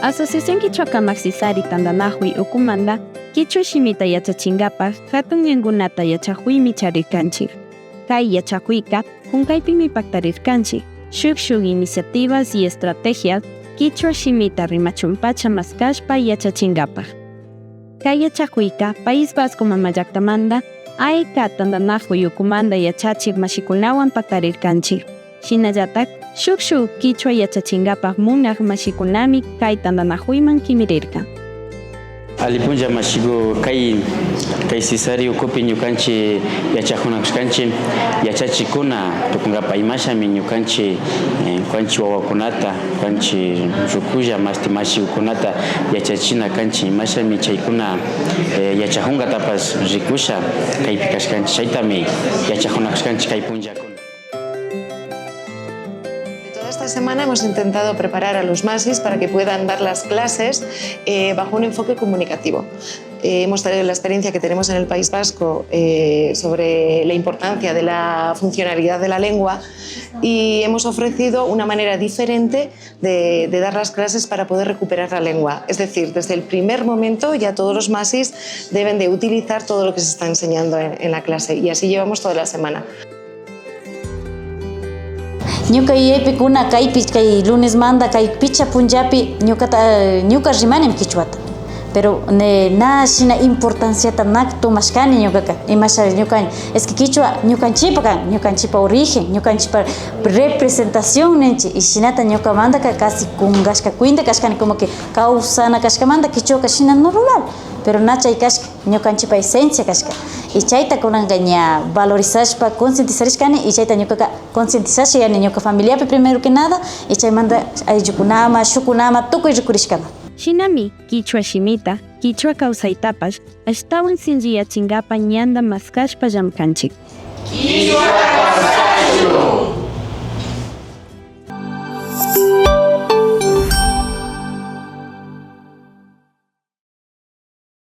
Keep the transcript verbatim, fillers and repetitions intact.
Asociación Kichwa Kamak Sisari tantanakuy ukumanta kichwa shimita yachachinkapak hatun ñankunata yachakuymi charirkanchik. Kay yachakuyka kunkaypimi paktarirkanchik shuk shuk iniciativas y estrategias kichwa shimita rimachunpacha maskashpa yachachinkapak. Kay yachakuyka País Vasco mama llaktamanta A E K tantanakuy ukumanta yachachik mashikunawan paktarirkanchik. Shinallatak shuk shuk kichwa yachachinkapak munak mashikunami kay tantanakuyman kimirirka. Alli punlla mashiku, kay, kay Sisari ukupi ñukanchik yachakunakushkanchik yachachikkuna tukunkapak imashami ñukanchik, eh, ñukanchik wawakunata, ñukanchik rukulla mashti mashikunata yachachina kanchik, imashami chaykuna, eh, yachakunkatapash rikusha kaypi kashkanchik, chaytami yachakunakushkanchik kay punllakuna. Toda esta semana hemos intentado preparar a los masis para que puedan dar las clases, eh, bajo un enfoque comunicativo. Eh, hemos traído la experiencia que tenemos en el País Vasco, eh, sobre la importancia de la funcionalidad de la lengua y hemos ofrecido una manera diferente de, de dar las clases para poder recuperar la lengua. Es decir, desde el primer momento ya todos los masis deben de utilizar todo lo que se está enseñando en, en la clase, y así llevamos toda la semana. Ñuka yuyaypi kuna kaypi, kay lunesmanta, kay pichka punllapi ñukata, ñuka rimanim kichwata. Pero ne, na shina importanciata na tomashkani ñukaka. Imasha ñuka, es que kichwa ñukanchipa kan, ñukanchipa origen, ñukanchipa representación ninchi. Y shinata ñukamantaka casi kunkashka cuenta kashkani, como que kawsana kashkamanta kichwaka shina normal. Pero na chay kashka, ñukanchipa esencia kashka. Y chayta kunanka ña valorizashpa concientizarishkani, y chayta ñukaka concientizasha yani ñuka familiapi primero que nada, y chaymanta ayllukunama, shukkunama, tukuy rikurishkama. Shinami kichwa shimita, kichwa kawsaytapash ashtawan sinchiyachinkapa ñanta maskashpa llamkanchik.